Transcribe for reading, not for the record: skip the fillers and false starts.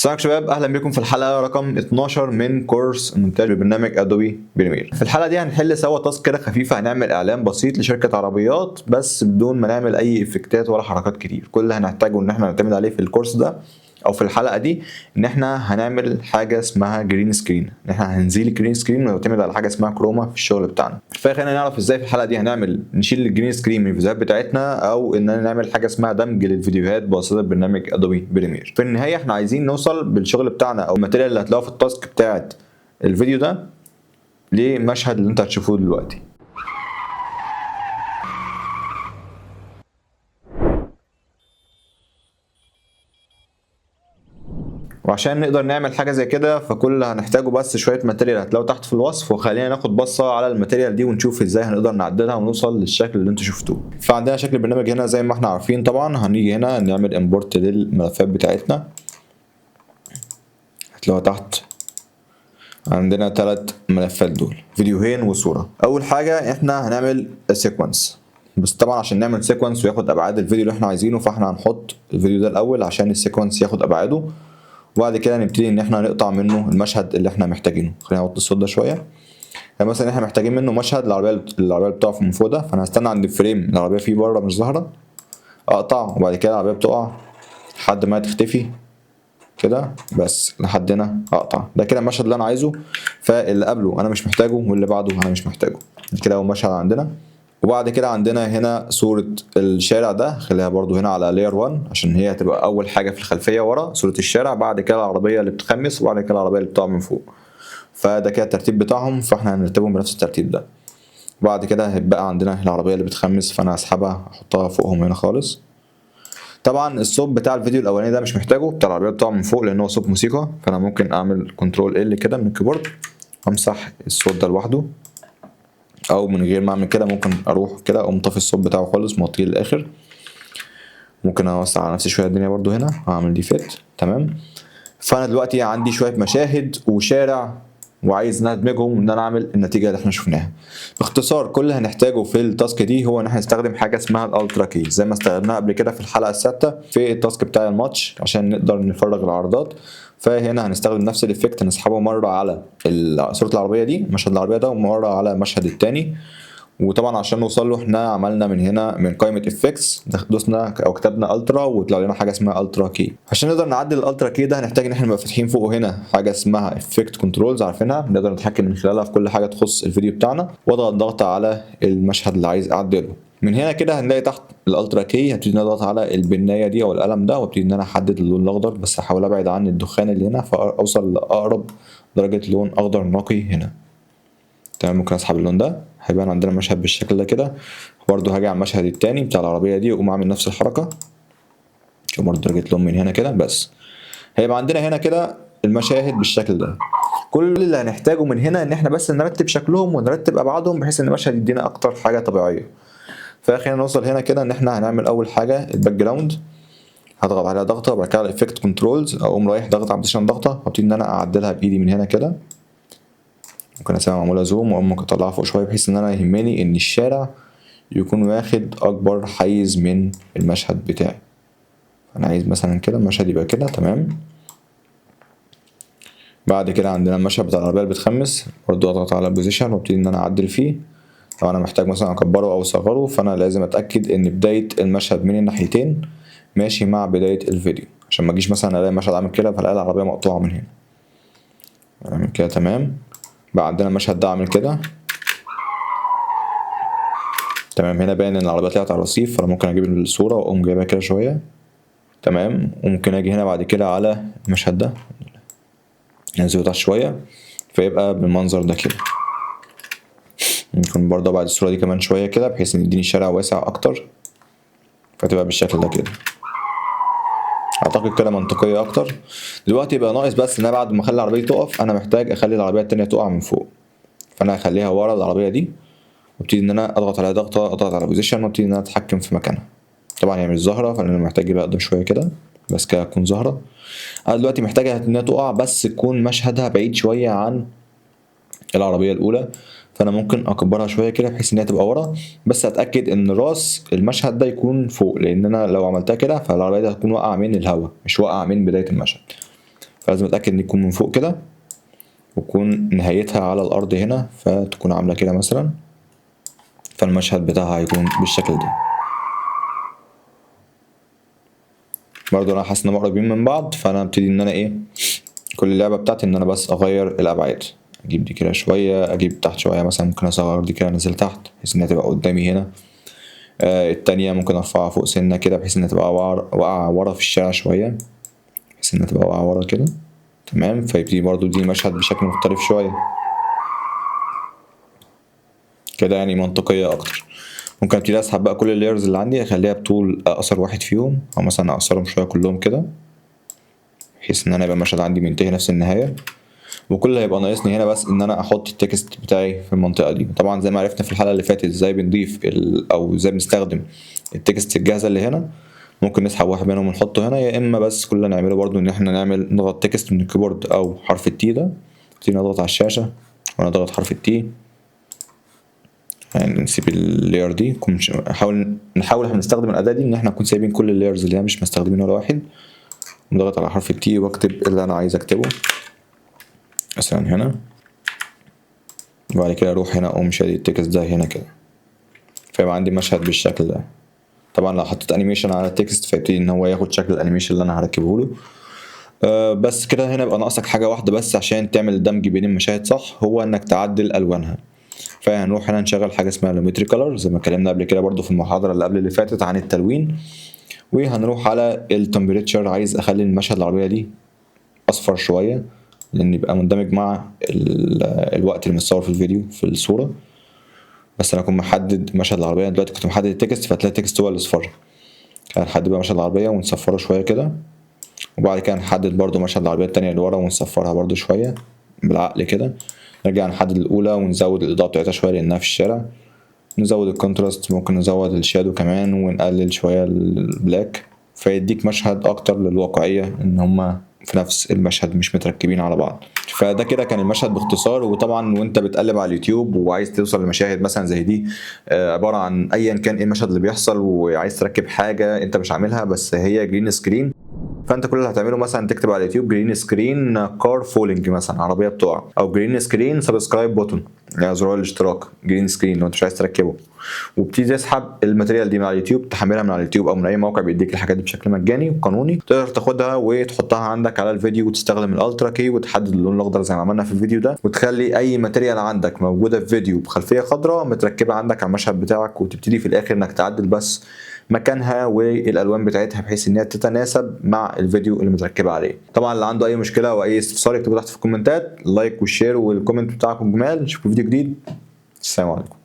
السلام عليكم شباب، اهلا بكم في الحلقة رقم 12 من كورس المونتاج ببرنامج Adobe Premiere. في الحلقة دي هنحل سوا task كده خفيفة، هنعمل اعلان بسيط لشركة عربيات بس بدون ما نعمل اي effect ات ولا حركات كتير. كل اللي هنحتاجه ان احنا نعتمد عليه في الكورس ده او في الحلقة دي ان احنا هنعمل حاجة اسمها green screen، ان احنا هنزيل ال green screen ونعتمد على حاجة اسمها chroma في الشغل بتاعنا. فخلينا نعرف ازاي في الحلقة دي هنعمل نشيل ال green screen من الفيديوهات بتاعتنا، او ان نعمل حاجة اسمها دمج للفيديوهات بواسطة برنامج Adobe Premiere. في النهاية احنا عايزين نوصل بالشغل بتاعنا او ال material اللي هتلاقوه في ال task بتاعت الفيديو ده للمشهد اللي انت هتشوفوه دلوقتي. وعشان نقدر نعمل حاجة زي كده فكل اللي هنحتاجه بس شوية material هتلاقوا تحت في الوصف، وخلينا ناخد بصة على ال material دي ونشوف ازاي هنقدر نعدلها ونوصل للشكل اللي انتوا شفتوه. فعندنا شكل البرنامج هنا زي ما احنا عارفين، طبعا هنيجي هنا نعمل import للملفات بتاعتنا، هتلاقوها تحت. عندنا 3 ملفات دول، فيديوهين وصوره. اول حاجة احنا هنعمل sequence، بس طبعا عشان نعمل sequence وياخد ابعاد الفيديو اللي احنا عايزينه فاحنا هنحط الفيديو ده الاول عشان ال sequence ياخد ابعاده، وبعد كده نبتدي ان احنا نقطع منه المشهد اللي احنا محتاجينه. خلينا نحط الصوت ده شوية. يعني مثلا احنا محتاجين منه مشهد العربية اللي بتقع من فوق ده، فانا هستنى عند ال frame العربية فيه بره مش ظاهره، اقطع، وبعد كده العربية بتقع لحد ما تختفي كده، بس لحد هنا اقطع. ده كده المشهد اللي انا عايزه، فاللي قبله انا مش محتاجه واللي بعده انا مش محتاجه. ده كده اول مشهد عندنا. وبعد كده عندنا هنا صورة الشارع ده، خليها برضو هنا على layer 1 عشان هي هتبقى أول حاجة في الخلفية ورا صورة الشارع، بعد كده العربية اللي بتخمس، وبعد كده العربية اللي بتقع من فوق. فده كده الترتيب بتاعهم، فاحنا هنرتبهم بنفس الترتيب ده. بعد كده هيبقى عندنا العربية اللي بتخمس، فأنا هسحبها أحطها فوقهم هنا خالص. طبعا الصوت بتاع الفيديو الأولاني ده مش محتاجه، بتاع العربية بتقع من فوق، لأن هو صوت موسيقى، فأنا ممكن أعمل control L كده من ال keyboard وأمسح الصوت ده لوحده، او من غير ما اعمل كده ممكن اروح كده اقوم طافي الصوت بتاعه خالص موطيه للاخر. ممكن اوسع على نفسي شوية الدنيا برضو هنا، هعمل دي fit. تمام. فانا دلوقتي عندي شوية مشاهد وشارع وعايز ان انا ادمجهم وان انا اعمل النتيجة اللي احنا شفناها. باختصار كل اللي هنحتاجه في ال task دي هو ان احنا نستخدم حاجة اسمها ال ultra key زي ما استخدمناها قبل كده في الحلقة السادسة في ال task بتاع الماتش عشان نقدر نفرغ العرضات. فهنا هنستخدم نفس ال effect، نسحبه مرة على صوره العربية دي، مشهد العربية ده، ومرة على المشهد الثاني. وطبعا عشان نوصل له احنا عملنا من هنا من قائمة effects دوسنا او كتبنا ultra وطلع لنا حاجة اسمها ultra key. عشان نقدر نعدل ال ultra key ده هنحتاج ان احنا نبقى فاتحين فوقه هنا حاجة اسمها effect controls، عارفينها، نقدر نتحكم من خلالها في كل حاجة تخص الفيديو بتاعنا. واضغط ضغط على المشهد اللي عايز اعدله. من هنا كده هنلاقي تحت ال ultra key هبتدي نضغط على البناية دي او القلم ده، وابتدي ان انا احدد اللون الاخضر، بس هحاول ابعد عن الدخان اللي هنا فاوصل لاقرب درجه لون اخضر نقي هنا. تمام. ممكن اسحب اللون ده، هيبان عندنا مشهد بالشكل ده كده. برضو هاجي على المشهد التاني بتاع العربية دي واقوم اعمل نفس الحركة، شوف برضو درجة لون من هنا كده، بس هيبقى عندنا هنا كده المشاهد بالشكل ده. كل اللي هنحتاجه من هنا ان احنا بس نرتب شكلهم ونرتب ابعادهم بحيث ان المشهد يدينا اكتر حاجة طبيعية. فخلينا نوصل هنا كده ان احنا هنعمل اول حاجة ال background، هضغط عليها ضغطة، وبعد كده على ال effect controls اقوم رايح ضغط على position ضغطة، وابتدي ان انا اعدلها بايدي من هنا كده. ممكن اسيبها معمولة zoom واقوم ممكن اطلعها فوق شوية بحيث ان انا يهمني ان الشارع يكون واخد اكبر حيز من المشهد بتاعي. انا عايز مثلا كده المشهد يبقى كده. تمام. بعد كده عندنا المشهد بتاع العربية اللي بتخمس، برضو اضغط على position وابتدي ان انا اعدل فيه. لو انا محتاج مثلا اكبره او اصغره فانا لازم اتاكد ان بداية المشهد من الناحيتين ماشي مع بداية الفيديو، عشان ما اجيش مثلا الاقي المشهد عامل كده فالاقي العربية مقطوعة من هنا. اعمل كده. تمام. بقى عندنا المشهد ده عامل كده. تمام. هنا باين ان العربية طلعت على الرصيف، فانا ممكن اجيب الصورة واقوم جايبها كده شوية. تمام. وممكن اجي هنا بعد كده على المشهد ده انزله تحت شوية فيبقى بالمنظر ده كده. ممكن برضه بعد الصورة دي كمان شوية كده بحيث ان يديني شارع واسع اكتر، فتبقى بالشكل ده كده. اعتقد كده منطقية اكتر. دلوقتي يبقى ناقص بس ان انا بعد ما اخلي العربية تقف انا محتاج اخلي العربية التانية تقع من فوق، فانا هخليها ورا العربية دي وابتدي ان انا اضغط عليها ضغطه، اضغط على position وابتدي ان انا اتحكم في مكانها. طبعا هي مش ظاهره فانا محتاج اجيبها اقدم شوية كده بس كده تكون ظاهره. انا دلوقتي محتاجها انها تقع بس تكون مشهدها بعيد شوية عن العربية الاولى، فانا ممكن اكبرها شوية كده بحيث ان هي تبقى ورا، بس اتاكد ان راس المشهد ده يكون فوق، لان انا لو عملتها كده فالعربيه دي هتكون واقعه من الهواء مش واقعه من بداية المشهد. فلازم اتاكد ان يكون من فوق كده وتكون نهايتها على الارض هنا، فتكون عامله كده مثلا، فالمشهد بتاعها هيكون بالشكل ده. برضو انا حاسس ان هم قريبين من بعض، فانا ابتدي ان انا ايه كل اللعبة بتاعتي ان انا بس اغير الابعاد، اجيب دي كده شوية، اجيب تحت شوية مثلا، ممكن اصغر دي كده انزل تحت بحيث انها تبقى قدامي هنا. التانية ممكن ارفعها فوق سنة كده بحيث انها تبقى واقعه ورا في الشارع شوية، بحيث انها تبقى واقعه ورا كده، تمام. فيبتدي برضو دي مشهد بشكل مختلف شوية كده، يعني منطقية اكتر. ممكن ابتدي اسحب بقى كل ال layers اللي عندي، اخليها بطول اقصر واحد فيهم، او مثلا اقصرهم شوية كلهم كده، بحيث ان انا يبقى المشهد عندي منتهي نفس النهاية. وكل اللي هيبقى ناقصني هنا بس ان انا احط ال text بتاعي في المنطقة دي. طبعا زي ما عرفنا في الحلقة اللي فاتت ازاي بنضيف او ازاي بنستخدم ال text الجاهزة اللي هنا، ممكن نسحب واحد منهم ونحطه هنا، يا اما بس كل اللي نعمله برضو ان احنا نضغط text من ال keyboard او حرف ال T ده، نبتدي نضغط على الشاشة وانا اضغط حرف ال T، يعني نسيب ال layer دي، نحاول احنا نستخدم الاداة دي ان احنا نكون سايبين كل ال layers اللي هي مش مستخدمين ولا واحد. نضغط على حرف ال T واكتب اللي انا عايز اكتبه مثلا هنا، وبعد كده اروح هنا اقوم شادي ال text ده هنا كده، فيبقى عندي مشهد بالشكل ده. طبعا لو حطيت animation على ال text فيبتدي ان هو ياخد شكل ال animation اللي انا هركبه له. بس كده هنا يبقى ناقصك حاجة واحدة بس عشان تعمل دمج بين المشاهد صح، هو انك تعدل الوانها. فهنروح هنا نشغل حاجة اسمها Lumetri Color زي ما اتكلمنا قبل كده برضو في المحاضرة اللي قبل اللي فاتت عن التلوين. وهنروح على ال temperature، عايز اخلي المشهد العربية دي اصفر شوية لان يبقى مندمج مع الوقت اللي متصور في الفيديو في الصورة. بس انا اكون محدد مشهد العربية دلوقتي، كنت محدد ال text فتلاقي ال text هو اللي اصفر. هنحدد بقى مشهد العربية ونصفره شوية كده، وبعد كده نحدد برضو مشهد العربية التانية اللي ورا ونصفرها برضو شوية بالعقل كده. نرجع نحدد الاولى ونزود الاضاءة بتاعتها شوية لانها في الشارع، نزود ال contrast، ممكن نزود ال shadow كمان ونقلل شوية ال black، فيديك مشهد اكتر للواقعيه ان هما في نفس المشهد مش متركبين على بعض. فده كده كان المشهد باختصار. وطبعا وانت بتقلب على اليوتيوب وعايز توصل لمشاهد مثلا زي دي، عبارة عن ايا كان ايه المشهد اللي بيحصل، وعايز تركب حاجة انت مش عاملها بس هي green screen، فانت كل اللي هتعمله مثلا تكتب على اليوتيوب green screen car falling مثلا، عربية بتقع، او green screen subscribe button يعني زرار الاشتراك green screen لو انت مش عايز تركبه، وبتيجي تسحب ال material دي من على اليوتيوب، تحملها من على اليوتيوب او من اي موقع بيديك الحاجات دي بشكل مجاني وقانوني، تقدر تاخدها وتحطها عندك على الفيديو، وتستخدم ال Ultra Key وتحدد اللون الاخضر زي ما عملنا في الفيديو ده، وتخلي اي material عندك موجودة في فيديو بخلفيه خضراء متركبه عندك على المشهد بتاعك، وتبتدي في الاخر انك تعدل بس مكانها والالوان بتاعتها بحيث انها تتناسب مع الفيديو اللي متركبه عليه. طبعا اللي عنده اي مشكلة او اي استفسار يكتبوا تحت في الكومنتات، like وال share وال comment بتاعكم جمال. نشوفكم في فيديو جديد، السلام عليكم.